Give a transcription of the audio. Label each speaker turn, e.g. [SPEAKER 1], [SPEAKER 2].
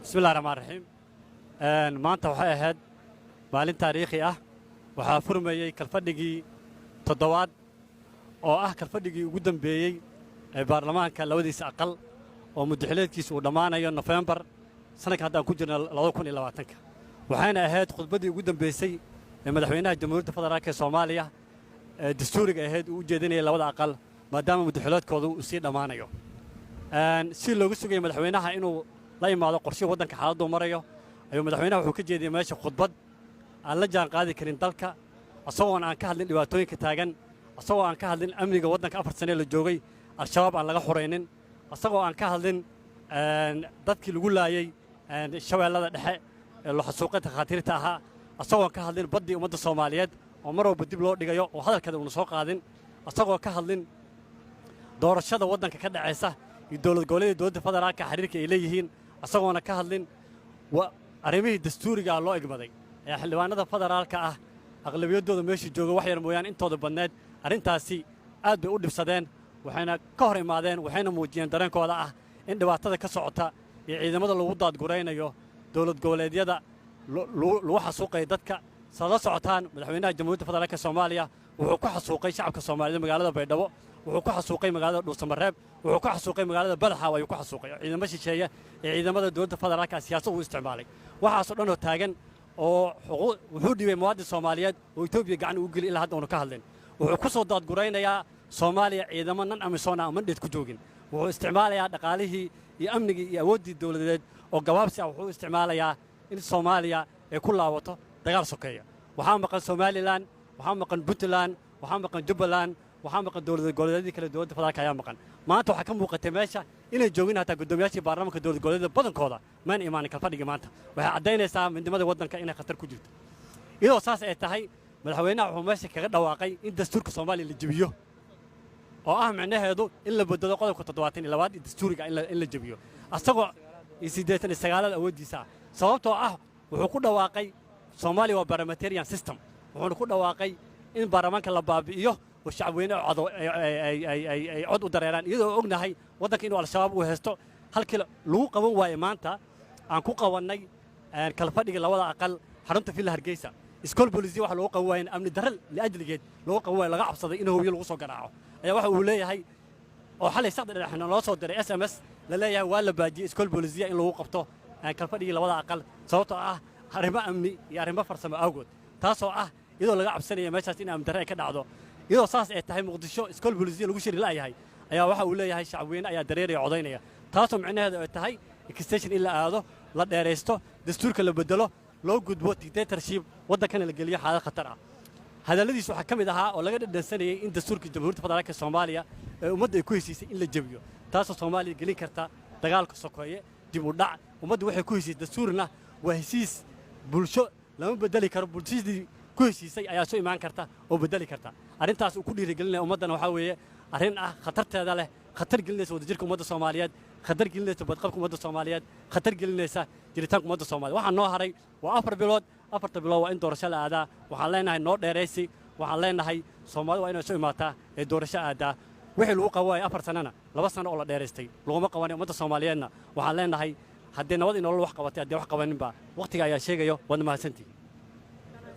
[SPEAKER 1] Bismillahi Raxmaan Raxiim. Maanta waxay ahayd maalin taariikhi ah. Waxaa furmayey kalfadhigii toddobaad, oo ah kalfadhigii ugu dambeeyey ee baarlamaanka labadiisa aqal, oo muddaxileedkiisa uu dhammaanayo Nofembar sanadka haddaan ku jirna 2020-ka. Waxayna ahayd khudbaddii ugu dambaysay ee madaxweynaha Jamhuuriyadda Federaalka ee Soomaaliya ee dastuuriga ahayd uu u jeedinayay labada aqal, maadaama muddaxileedkooda uu sii dhammaanayo. Si loogu sugayay madaxweynaha inuu la imaado qorshihii waddanka xaaladduu marayo, ayuu madaxweynaha wuxuu ka jeediyey meesha khudbad aan la jaan qaadi karin dalka, asagoon aan ka hadlin dhibaatooyinka taagan, asagoo aan ka hadlin amniga waddanka 4 sanee la joogay Al-Shabaab aan laga xuraynin, asagoo aan ka hadlin dadkii lagu laayey Shabeellada Dhexe ee loxasuuqay takhaatiirta ahaa, asagoon ka hadlin baddii ummadda Soomaaliyeed oo mar walba dib loo dhigayo oo hadalkeeda uuna soo qaadin, asagoo ka hadlin doorashada waddanka ka dhacaysa iyo dowlad goboleeda, dowladda federaalka xiriirka ay leeyihiin, asagoona ka hadlin arrimihii dastuurigaa loo igmaday, ayaa xildhibaanada federaalka ah aqlabiyaddooda meesha jooga wax yar mooyaane intooda badneed arrintaasi aad bay u dhibsadeen, waxayna ka hor imaadeen, waxayna muujiyeen dareenkooda ah in dhibaatada ka socota iyo ciidamada lagu daadguraynayo dowlad goboleedyada lagu xasuuqayo dadka. Saad la socotaan, madaxweynaha Jamhuuriyadda Federaalka Soomaaliya wuxuu ku xasuuqay shacabka Soomaaliyeed magaalada Baydhabo, wuxuu ku xasuuqay magaalada Dhuusamareeb, wuxuu ku xasuuqay magaalada Badaxaaw ayuu ku xasuuqay ciidamo shisheeye ee ciidamada dowladda federaalka siyaasad uu isticmaalay. Waxaasoo dhan oo taagan oo wuxuu dhiibay muwaadin Soomaaliyeed oo Etoobiya gacan ugu geli, ilaa hadda uunu ka hadlin. Wuxuu ku soo daadguraynayaa Soomaaliya ciidamo nan AMISOM ah, mandate ku joogin. Wuxuu isticmaalayaa dhaqaalihii iyo amnigii iyo awooddii dowladeed oo gabaabsi ah. Wuxuu isticmaalayaa in Soomaaliya ay ku laabato dagaal sokeeya. Waxaa maqan Somaliland, waxaa maqan Puntland, waxaa maqan Jubbaland, waxaa maqan dowlad goboleedyadii kale dowladda federaalka ayaa maqan. Maanta waxaa ka muuqatay meesha inay joogin hataa guddoomiyaashii baarlamaanka dowlad goboleedyada badankooda mayna imaanin kalfadhigii maanta. Waxay caddaynaysaa midnimada waddanka inay khatar ku jirto. Iyadoo saas ay tahay, madaxweynaha wuxuu meesha kaga dhawaaqay in dastuurka Soomaaliya la jebiyo, oo ah micnaheedu in la bedelo qodobka 72 iyo dastuuriga in la jebiyo, asagoo iyo 89aad awooddiisa ah. Sababtoo ah wuxuu ku dhawaaqay Soomaaliya waa parliamentarian system, wuxuuna ku dhawaaqay in baarlamaanka la baabi'iyo oo shacabweyne ay cod u dareeraan, iyadoo ognahay waddanka inuu Al-Shabaab uu haysto. Halkii lagu qaban waaye maanta aan ku qabannay kalfadhiga labada aqal xarunta Villa Hargeysa, Iskool Bolisiya, waxa loogu qaban waaye amni darre liajligeed loogu qaban waaye, laga cabsaday in hoobiyo lagu soo garaaco, ayaa waxa uu leeyahay oo xalay saqdi dhexna loo soo diray SMS la leeyahay waa la baajiyey Iskool Bolisiya in lagu qabto kalfadhigii labada aqal, sababtoo ah arrimo amni iyo arrimo farsamo awgood, taasoo ah iyadoo laga cabsanaya meeshaas in amni darre ay ka dhacdo. Iyadoo saas ay tahay, Muqdisho Iskool Bolisiya lagu shiri la'yahay, ayaa waxa uu leeyahay shacabweyne ayaa dareeraya, codaynaya, taasoo micnaheedu ay tahay extension in la aado, la dheeraysto, dastuurka la bedelo, loo gudbo dictatorship, waddankana la geliyo xaalad khatar ah. Hadalladiis waxaa ka mid ahaa oo laga dhadhansanayay in dastuurka Jamhuuriyadda Federaalka Soomaaliya ee ummadda ay ku heshiisay in la jebiyo, taasoo Soomaaliya gelin karta dagaalka sokeeye, dib u dhac. Ummaddu waxay ku heshiisay, dastuurna waa heshiis bulsho, lama bedeli karo. Bulshadii ku heshiisay ayaa soo imaan karta oo bedeli karta. Arrintaas uu ku dhiirigelinaya ummaddana waxaa weeye arrin ah khatarteeda leh, khatar gelinaysa wadajirka ummadda Soomaaliyeed, khatar gelinaysa badqabka ummadda Soomaaliyeed, khatar gelinaysa jiritaanka ummadda Soomaaliyeed. Waxaa noo haray waa 4 bilood. 4ta bilood waa in doorasho la aadaa. Waxaan leenahay noo dheeraysi. Waxaan leenahay Soomaalida waa inay soo imaataa ee doorasho aadaa. Wixii lagu qaban waayay 4 sanana, 2 sano oo la dheeraystay laguma qabanay. Ummadda Soomaaliyeedna waxaan leenahay haddii nabad iyo nolol wax qabatay, haddii wax qabaninba waqtiga ayaa sheegayo. Waadna mahadsantihin.